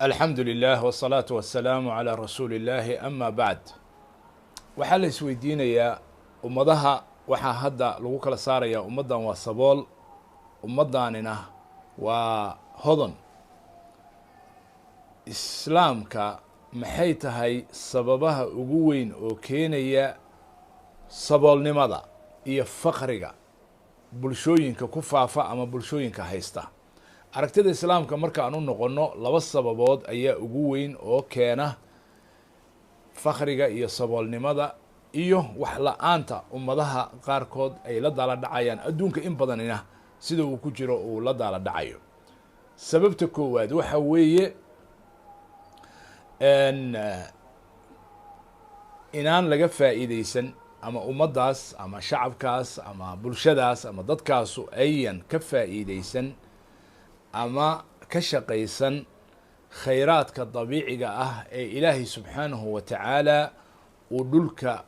Alxamdu lilah wsalaatu wasalaamu calaa rasuuli illaahi, ama bacd. Waxaa la isweydiinayaa ummadaha waxaa hadda lagu kala saarayaa ummaddan waa sabool, ummaddaanina waa hodon. Islaamka maxay tahay sababaha ugu weyn oo keenaya saboolnimada iyo faqriga bulshooyinka ku faafa ama bulshooyinka haysta? Aragtida islaamka markaan u noqono, laba sababood ayaa ugu weyn oo keena fakriga iyo saboolnimada iyo wax la-aanta ummadaha qaarkood ay la daala dhacayaan, adduunka in badanina sida uu ku jiro uu la daala dhacayo. Sababta koowaad waxa weeye inaan laga faa'iideysan ama ummaddaas ama shacabkaas ama bulshadaas ama dadkaasu ayan ka faa'iideysan ama ka shaqaysan khayraadka dabiiciga ah ee Ilaahay subxaanahu wa tacaala uu dhulka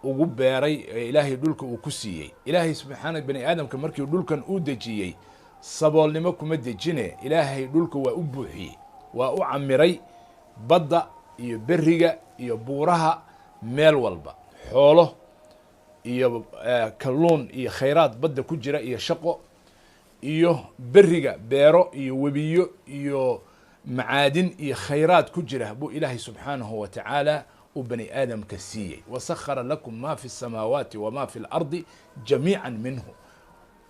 ugu beeray, ee Ilaahay dhulka uu ku siiyey. Ilaahay subxaana bani aadamka markii dhulkan uu dejiyey saboolnimo kuma dejine, Ilaahay dhulka waa u buuxiyey, waa u camiray, badda iyo beriga iyo buuraha, meel walba xoolo iyo kalluun iyo khayraad badda ku jira iyo shaqo, iyo beriga beero iyo webiyo iyo macaadin iyo khayraad ku jira buu Ilaahay subxaanahu wa tacaala uu bani aadamka siiyey. Wasakhara lakum ma fi الsamaawaati wama fi اlardi jamiica minhu,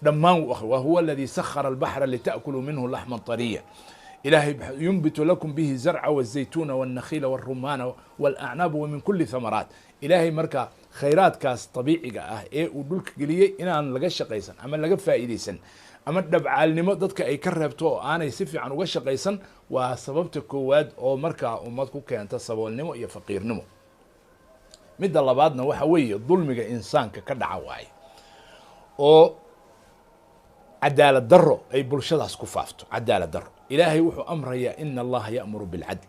dhammaan wa huwa aladi sakhara albaxra lita'kuluu minhu laxma طariya. Ilahay yunbitu lakum bihi zarca wالzaytuna wالnakhiila wالrumaana wاlacnaaba wa min kuli thamaraat. Ilaahay marka khayraadkaas dabiiciga ah ee uu dhulka geliyey inaan laga shaqaysan ama laga faa'iideysan ama dhabcaalnimo dadka ay ka reebto oo aanay si fiican uga shaqaysan waa sababta koowaad oo markaa ummad ku keenta saboolnimo iyo faqiirnimo. Midda labaadna waxa weeye dulmiga insaanka ka dhaca waaye, oo cadaalad daro ay bulshadaas ku faafto. Cadaalad daro Ilaahay wuxuu amrayaa, ina Allaha ya'muru bilcadl,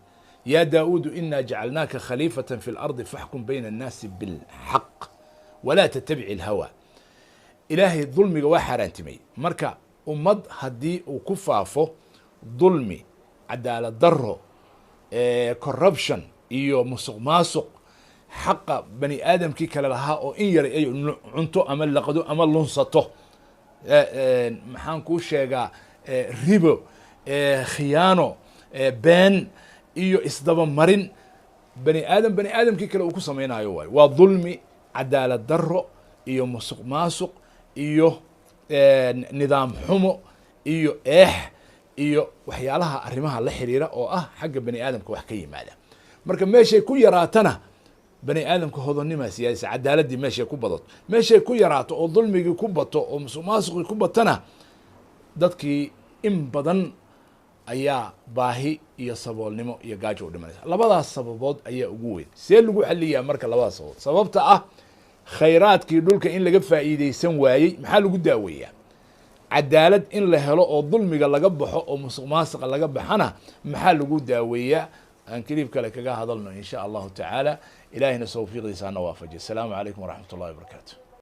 ya Daauudu ina jacalnaaka khaliifata fi lardi faxkum bayna annaasi bilxaq walaa tattabici alhawa. Ilaahay dulmiga waa xaaraantimay. Marka ummad haddii uu ku faafo dulmi, cadaalad daro, corruption iyo musuq maasuq, xaqa bani aadamkii kale lahaa oo in yaray ay cunto ama laqdo ama lunsato, maxaan kuu sheegaa, ribo, khiyaano, been iyo isdabamarin bani aadam bani aadamkii kale uu ku samaynayo waayo, waa dulmi, cadaalad daro iyo musuq maasuq iyo nidaam xumo iyo eex iyo waxyaalaha arrimaha la xiriira oo ah xagga bani aadamka wax ka yimaada. Marka meeshay ku yaraatana bani aadamka hodonnima siyaadisa, cadaaladdii meeshay ku badato. Meeshay ku yaraato oo dulmigii ku bato oo musuq maasuqii ku batana, dadkii in badan ayaa baahi iyo saboolnimo iyo gaajo u dhimanaysa. Labadaas sababood ayaa ugu weyn. See lagu xaliyaa marka labadaas sababood? Sababta ah khayraadkii dhulka in laga faa'iideysan waayey maxaa lagu daaweeyaa? Cadaalad in la helo oo dulmiga laga baxo oo musuq maasuqa laga baxana maxaa lagu daaweeyaa? Aan kaliib kale kaga hadalno in sha Allahu tacaala. Ilahina tawfiiqdiisa hana waafajiyo. Asalaamu calaykum waraxmat ullahi wabarakaatu.